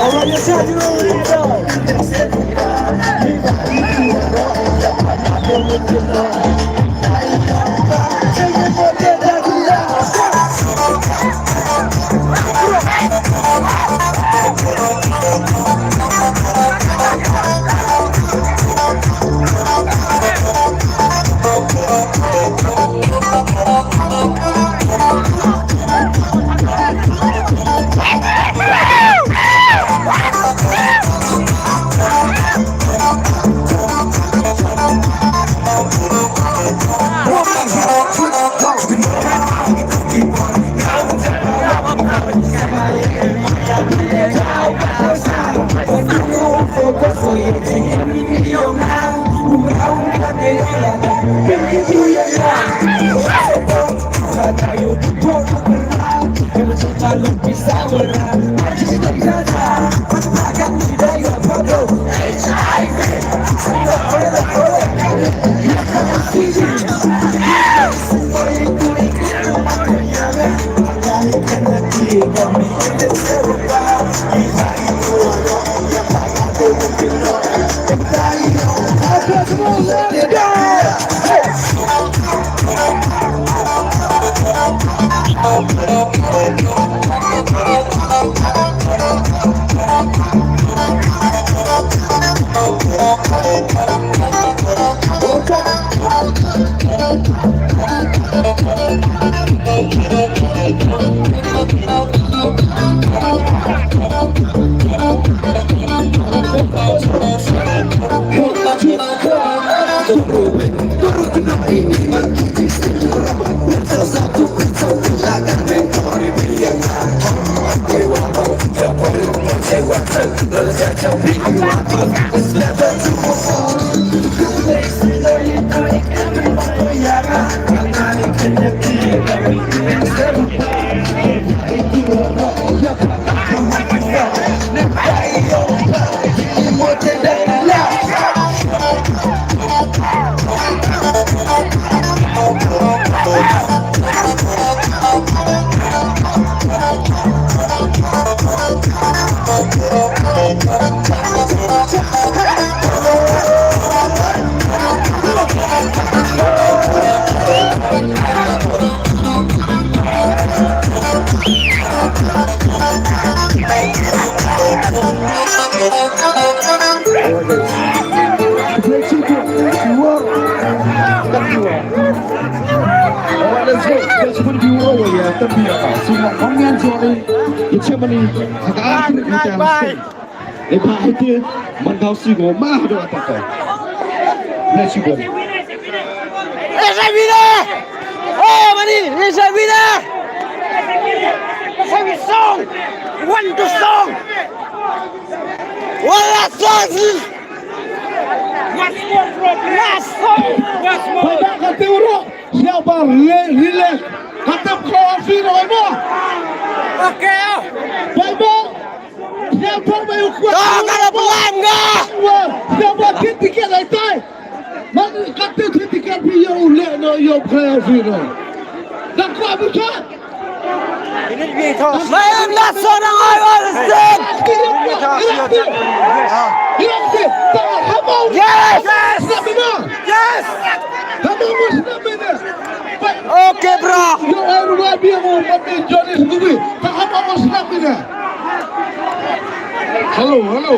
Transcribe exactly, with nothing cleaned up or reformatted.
Alright, let's go. Let's put you over here. Thank you. So, Hong Yan Johnny, the Germany, and I think we can stay. Ê, ba, hai ti, man kau si ko, ma, do, ta, ta. Let's go. Let's go. Oh, mani, let's go. Let's go. Song. One, two, song. Wala song. Last song, bro, please. Last song. Last song. Ba, ba, ka te uro. Siapa re-, relax. Kata kau sih, no, ba. Okay. Ba, ba. Siapa ba, yuk, kuat. Dah, kalau pelan, enggak. Siapa kit tiket, ai, tai. Man, kata kit tiket, pi, yo, le, no, yo, kaya sih, no. Dah, kuat, bukan. Mayam na sona ngai wa state. Yes. Yes. Okay, bro. Hello, hello.